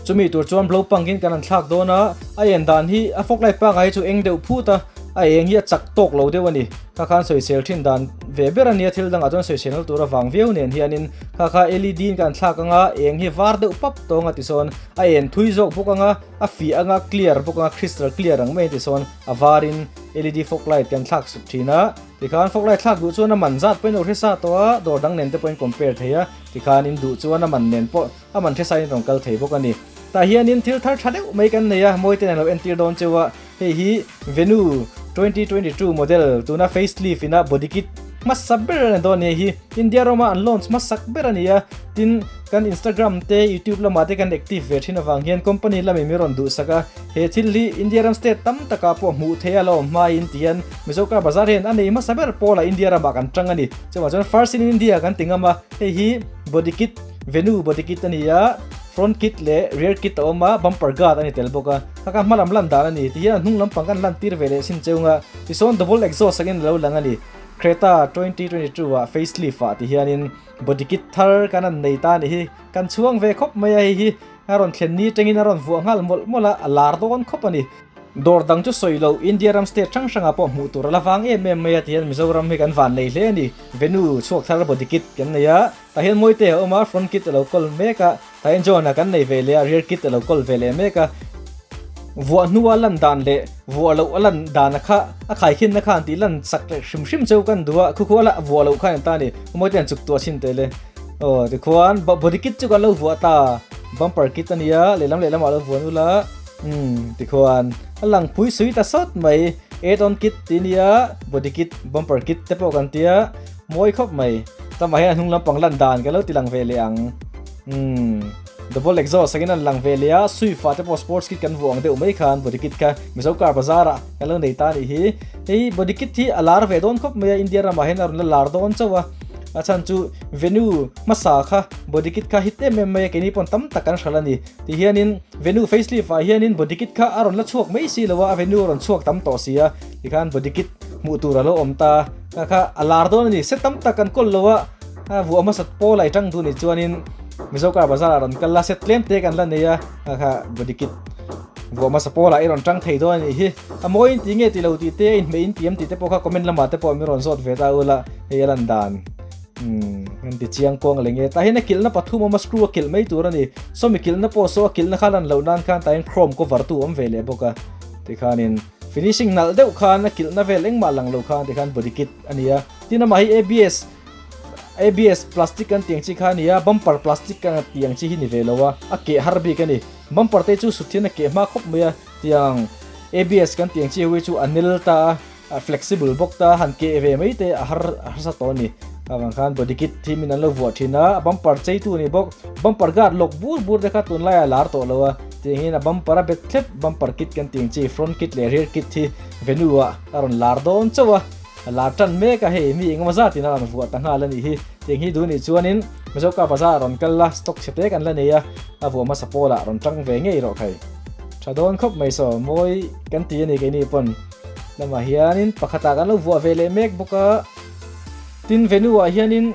Chumi tur chuan Blopang in kan han thlak dawn a, a en dan hi a fog light pangai hi chu eng deuh phut a, a eng hi a chak tawk lo deuh a ni. Kha khan sawisel thin dan ve ber a nia, thil dangah chuan sawisel nal tur avang viau nen hianin kha kha led in kan thlak anga eng hi var deuh pap tawng a tisawn a en thui zawk bawk anga a fiah anga clear bawk anga crystal clear ang mai tisawn a varin led fog light kan thlak suk thin a, tikhan fog light thlak duh chuan a man zat pawhin a lo hre sa tawh a, dawr dang nen te pawhin compare thei a, tikhan in duh chuan a man nen pawh a man hre sa in rawn kal thei bawk a ni. Tah hianin thil thar tha deuh mai kan nei a, mawi ten an lo entir dawn cheu a. Hei hi Venue 2022 model tuna facelift ina body kit hmasa ber a ni dawn a ni. Hei hi India rama an launch hmasak ber a ni a, tin kan Instagram te YouTube lamah te kan active ve thin avang hian company lamin min rawn duhsak a, he thil hi India ram state tam takah pawh hmuh theih a la awm hmain ti hian Mizo car bazar hian a nei hmasa ber pawlah India ramah kan tang a ni. Chuvang chuan first in India kan ti ngam a, hei hi body kit Venue body kit a ni a. Front kit leh rear kit a awm a, bumper guard a ni tel bawk a. Kha kha hma lam lan dan a ni. Tihian a hnung lampang kan lan tir ve leh sin cheu nga. Tisawn double exhaust angin a lo lang a ni. Creta 2022 ah facelift ah tihianin body kit thar kan han nei ta a ni hi. Kan chhuang ve khawp mai a, hei hi a rawn thlen ni tangin a rawn vuah nghal mawlh mawlh a, a lar dawn khawp a ni. Dawr dang chu sawi lo, India ram state hrang hrangah pawh hmuh tur a la vang em em mai a tihian Mizoram hi kan van nei hle a ni. Venue chhuak thar body kit kan nei a, tah hian Mawite a awm a, front kit a lo kawl mek a, tah hian John-a kan nei ve leh a, rear kit a lo kawl ve leh mek a. Vuah hnua lan dan leh vuah loh a lan dana kha a khaikhinna khan tih lan sak leh hrim hrim cheu kan duh a, khu khu a la vuah loh khan ta a ni. Mawite an chuk tuah chhin teh le. Aw tikhuan body kit chu kan lo vuah ta, bumper kit a nia, lehlam lehlamah a lo vuah nula. Umm tikhuan a lang pui sui ta sawt mai, add on kit tih nia, body kit, bumper kit te pawh kan tia, mawi khawp mai. Tamah hian a hnung lampang lan dan ka lo ti lang ve leh ang. Umm double exhaust angin an lang ve leh a, Swift ah te pawh sports kit kan vuah ang deuh mai khan body kit kha Mizo car bazar ah kan lo nei ta a nih hi. Hei body kit hi a lar ve dawn khawp mai a, India ramah hian a rawn la lar dawn chauh a. A chhan chu venue hmasa kha body kit kha hit em em mai a, keini pawn tam tak kan hralh a ni. Ti hianin venue facelift ah hianin body kit kha a rawn la chhuak mai si lo a, a venue a rawn chhuak tam tawh si a, tikhan body kit hmuh tur a lo awm ta kha kha a lar dawn a ni. Set tam tak kan kawl lo a, a vuah hmasa pawl a i tang duh ni chuanin Mizo car bazar ah rawn kal la, set tlem te kan la nei a, kha kha body kit vuah hmasa pawl ah i rawn tang thei dawn a nih hi. A mawi in ti nge ti lo tih te, a inhmeh in ti em tih te pawh kha comment lamah te pawh min rawn zawt ve ta ula, hei a lan dan. Umm kan ti chiang kuang leh nge. Tah hian a kilhna pathum awm a, screw a kilh mai tur a ni. Sawmi kilhna pawh saw a kilhna kha lan loh nan khan tah hian chrome cover tu awm ve leh bawk a. Tikhanin finishing nalh deuh khan a kilhna vel engmah lang lo khan tikhan body kit a ni a. Tin amah hi ABS ABS plastic kan tih ang chi kha a ni a, bumper plastic kan tih ang chi hi ni ve lo a, a keh har bik a ni. Bumper te chu sut hian a keh hma khawp mai a. Tiang ABS kan tih ang chi hi chu a nel ta a, a flexible bawk ta, han keh ve mai te a har a harsa tawh a ni. Avang khan body kit hi min an lo vuah thin a, a bumper cheitu a ni bawk. Bumper guard lawk bur bur te kha tunlaiah a lar tawh lo a, tiang hian a bumper a bet thlep bumper kit kan tih ang chi front kit leh rear kit hi venue ah a rawn lar dawn chauh a, a lar tan mek a hei mi engemaw zatin a rawn vuah ta nghal a nih hi. Tiang hi duh nih chuanin Mizo car bazar ah rawn kal la, stock chhe te kan la nei a, a vuah hmasa pawlah rawn tang ve ngei rawh khai. Tha dawn khawp mai saw, mawi kan ti a ni keini pawn lamah hianin pakhatah kan lo vuah ve leh mek bawk a, tin venue ah hianin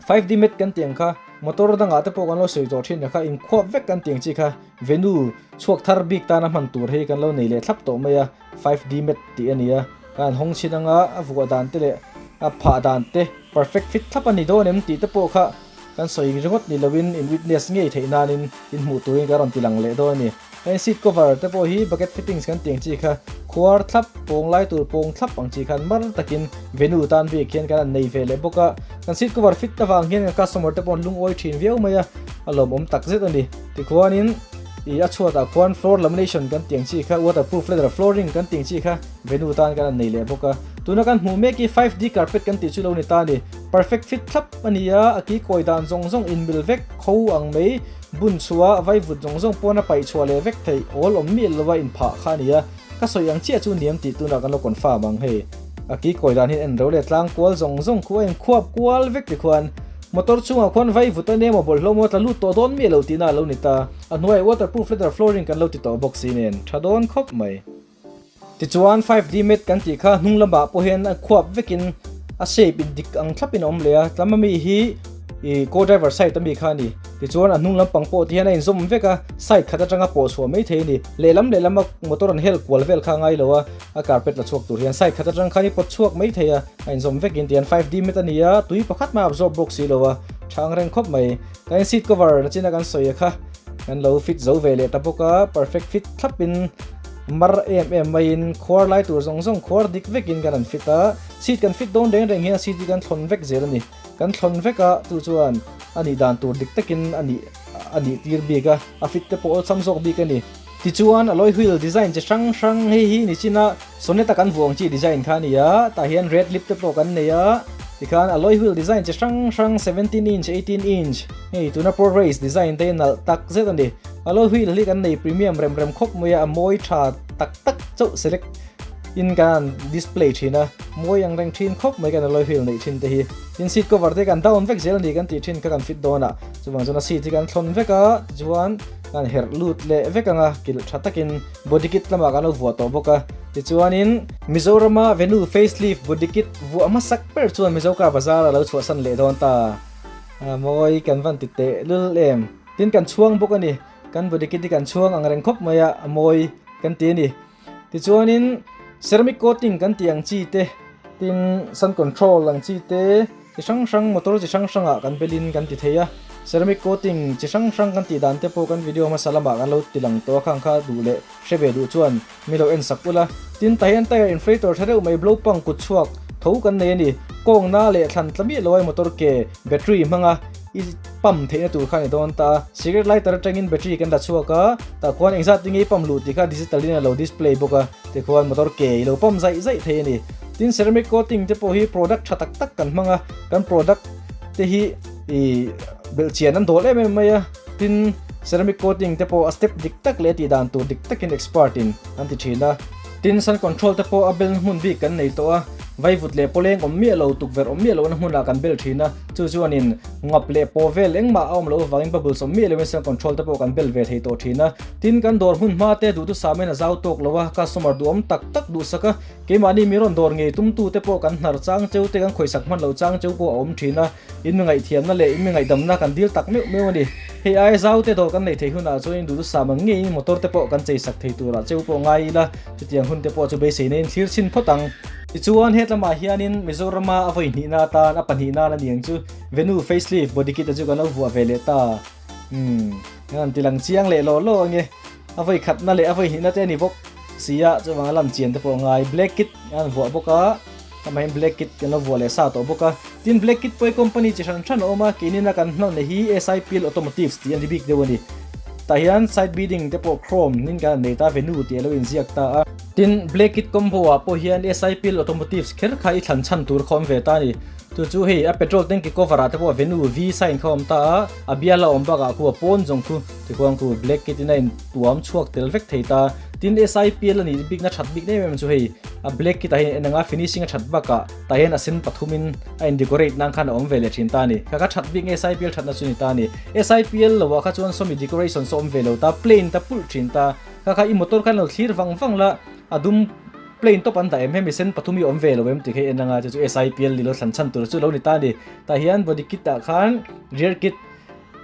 5D mat kan tih ang kha motor dangah te pawh kan lo sawi tawh thin a kha inkhuap vek kan tih ang chi kha venue chhuak thar bik tana hman tur hi kan lo nei leh thlap tawh mai a, 5D mat tih a ni a, kan han hawng chhin anga a vuah dan te leh a phah dan te perfect fit thlap a ni dawn em tih te pawh kha Kan sawi ringawt ni loin in witness ngei theih nanin in hmuh turin kan rawn ti lang leh dawn a ni. Heng seat cover te pawh hi bucket fittings kan tih ang chi kha khuar thlap, pawng lai tur pawng thlap ang chi khan mar takin venue tan bik hian kan han nei ve leh bawk a. Kan seat cover fit avang hian kan customer te pawh an lungawi thin viau mai a, a lawmawm tak zet a ni. Tikhuanin ih a chhuatah khuan floor lamination kan tih ang chi kha waterproof leather flooring kan tih ang chi kha venue tan kan han nei leh bawk a. Tuna kan hmuh mek hi 5D carpet kan tih chu lo ni ta a ni. Perfect fit thlap a ni a, a kikawi dan zawng zawng inmil vek kho ang mai, bun chhuah, vaivut zawng zawng pawn a paih chhuah leh vek theih, awl awm miah lova inphah kha a ni a, ka sawi ang chiah chu niam tih tunah kan lo confirm ang hei. A kikawi dan hian en ro leh tlang kual zawng zawng khu a inkhuap kual vek tikhuan motor chungah khuan vaivut a nia maw bawlhhlawh maw tla lut tawh dawn miah lo tihna a lo ni ta, a hnuaiah waterproof leather flooring kan lo ti tawh bawk si nen tha dawn khawp mai. Tichuan 5D mat kan tih kha hnung lamah pawh hian a khuap vekin a shape in dik ang thlapin a awm leh a, tlama mi hi ih co driver side ami kha a ni. Tichuan a hnung lampang pawh ti hian a inzawm vek a, side khat atanga pawh chhuah mai thei a ni. Lehlam lehlama motor an hel kual vel kha a ngai lo a, a carpet la chhuak tur hian side khat atang khan i pawt chhuak mai thei a, a inzawm vekin tihian 5D mat a ni a, tui pakhat mah a absorb bawk si lo a, tha ang reng khawp mai. Kan seat cover nachina kan sawi a kha kan lo fit zo ve leh ta bawk a, perfect fit thlapin Mar em em maiin khuar lai tur zawng zawng khuar dik vekin kan han fit a, seat kan fit dawn reng reng hian seat hi kan thlawn vek zel a ni. Kan thlawn vek a, chu chuan a nih dan tur dik takin a nih a nih tir bik a, a fit te pawh awlsam zawk bik a ni. Tichuan alloy wheel design chi hrang hrang hei hi nichina Sonnet-a kan vuah ang chi design kha a ni a, tah hian red lip te pawh kan nei a, tikhan alloy wheel design chi hrang hrang 17 inch, 18 inch, hei tuna Pro Race design te hi nalh tak zet a ni. Alloy wheel hi kan nei premium rem rem khawp mai a, a mawi tha tak tak chauh select In kan display thin a, mawi ang reng thin khawp mai kan alloy wheel neih thin te hi. Tin seat cover te kan down vek zel a ni kan tih thin kha kan fit dawn a, chuvang chuan a seat hi kan thlawn vek a, tichuan kan herh lut leh vek ang a, kilh tha takin body kit lamah kan lo vuah tawh bawk a. Tichuanin Mizorama Venue facelift body kit vuah hmasak ber chuan Mizo car bazar a lo chhuahsan leh dawn ta. Mawi kan van ti teh lul em. Tin kan chhuang bawk a ni, kan body kit hi kan chhuang ang reng khawp mai a, a mawi kan ti a ni. Tichuanin ceramic coating kan tih ang chi te, tin sun control ang chi te, chi hrang hrang motor chi hrang hrangah kan belin kan ti thei a. Ceramic coating chi hrang hrang kan tih dan te pawh kan video hmasa lamah kan lo ti lang tawh a, khang kha duh leh hre ve duh chuan mi lo en sak ula. Tin tah hian tyre inflator tha deuh mai blow pump kut chhuak tho kan nei a ni. Kawngna leh thlan tla miah lo ai motor ke battery hmanga I pump theihna tur kha a ni dawn ta a, cigarette lighter atangin battery kan la chhuak a, tah khuan engzat tinge i pump luh tih kha digital in a lo display bawk a, tikhuan motor ke i lo pump zaih zaih thei a ni. Tin ceramic coating te pawh hi product tha tak tak kan hmang a, kan product te hi i belhchian an dawl em em mai a, tin ceramic coating te pawh a step dik tak leh a tih dan tur dik takin expert in an ti thin a. Tin, sun control te pawh a belna hmun bik kan nei tawh a, vaivut leh pawleng awm miah lo, tukverh awm miah lohna hmunah kan bel thin a, chu chuanin ngap leh paw vel engmah a awm loh avangin bubbles awm miah loin sun control te pawh kan bel ve thei tawh thin a. Tin, kan dawr hmun hma te duhthusam in a zau tawk lo a, customer duhawm tak tak duhsak a, keimahni mi rawn dawr ngei tumtu te pawh kan hnar chang cheu te, kan khawisak hman loh chang cheu pawh a awm thin a. In mi ngaihthiamna leh in mi ngaihdamna kan dil tak meuh meuh a ni. Hei ai zau te dawr kan nei thei hunah chuan in duhthusam ang ngeiin motor te pawh kan chei sak thei turah cheu pawh ngai ila, chutiang hun te pawh chu beiseina in thlir chhin phawt ang. Tichuan hetlamah hianin Mizorama a vawi hnihna atan a pahnih nan a ni ang chu Venue facelift body kit a chu kan lo vuah ve leh ta. Umm, an ti lang chiang leh law law ange. A vawi khatna leh a vawi hnihna te a ni bawk si a, chuvang a lan chian te pawh a ngai. Black kit an vuah bawk a, amahin black kit kan lo vuah leh sa tawh bawk a. Tin black kit pawh hi company chi hran hran a awm a, keinin a kan hnawn leh hi SIPL Automotives tih an ri bik deuh a ni. Tah hian side beading te pawh chrome nin kan han nei ta, Venue tih a lo inziak ta a. Tin black kit combo ah pawh hian SIPL Automotives kher kha i thlan chhan tur kha awm ve ta a ni. Chu chu hei a petrol tanky cover ah te pawh Venue V sign kha a awm ta a, a bial a awm bakah khu a pawn zawng khu tikhuan khu black kit in a in tuam chhuak tel vek thei ta. Tin SIPL a nih bikna that bik em em chu hei a black kit ah hian en anga finishing a that bakah tah hian a sen pathum in a in decorate nan khan a awm ve leh thin ta a ni. Kha kha that bik nge SIPL thatna chu ni ta a ni. SIPL lo ah kha chuan sawmi decoration saw awm ve lo ta plain ta pulh thin ta. Kha kha i motor khan lo thlir vang vang la a dum Plane top an dah em hemi sen pathum hi awm ve lo em tih kha i en anga chu chu SIPL ni lo thlan chhan tur chu lo ni ta a ni. Tah hian body kit ah khan rear kit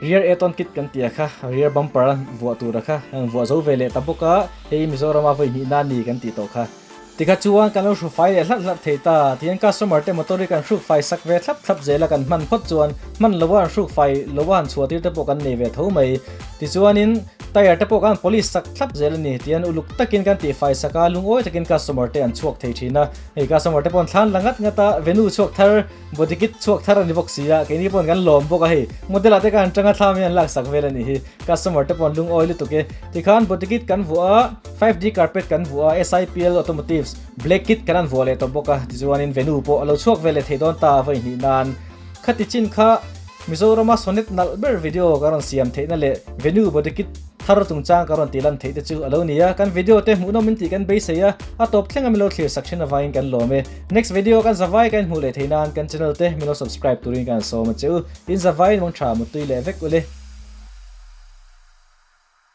rear add-on kit kan tih a kha rear bumper a vuah tur a kha an vuah zo ve leh ta bawk a hei Mizorama vawi hnih nan ni kan tih tawh kha. Tikha chuan kan lo hru fai leh hlarh hlarh thei ta tihian customer te motor hi kan hruk fai sak ve thlap thlap zel a kan hman phawt chuan hman lo a an hruk fai lo a han chhuah tir te pawh kan nei ve tho mai. Tichuanin tyre te pawh khan polish sak thlap zel a ni tihian uluk takin kan tihfai sak a, lungawi takin customer te an chhuak thei thin a, hei customer te pawh an thlan la ngat ngat a, venue chhuak thar, body kit chhuak thar a ni bawk si a, keini pawh kan lawm bawk a hei model ah te khan tanga thlam hi an lak sak vel a nih hi, customer te pawh an lungawi lutuk e. Tikhan body kit kan vuah a, 5D carpet kan vuah a, SIPL Automotives black kit kan han vuah leh tawh bawk a, tichuanin venue pawh a lo chhuak ve leh thei dawn ta vawi hnih nan khati chin kha Mizorama Sonnet nalh ber video ka rawn siam theihna leh venue body kit thar chungchang ka rawn tih lan theih te chu a lo ni a, kan video te hmuhnawm in tih kan beisei a, a tawp thleng a min lo thlir sak thin avangin kan lawm e. Next video kan zavai ka inhmuh leh theih nan kan channel te min lo subscribe turin ka han sawm a che u. In zavai in mawng tha mutui leh vek ule.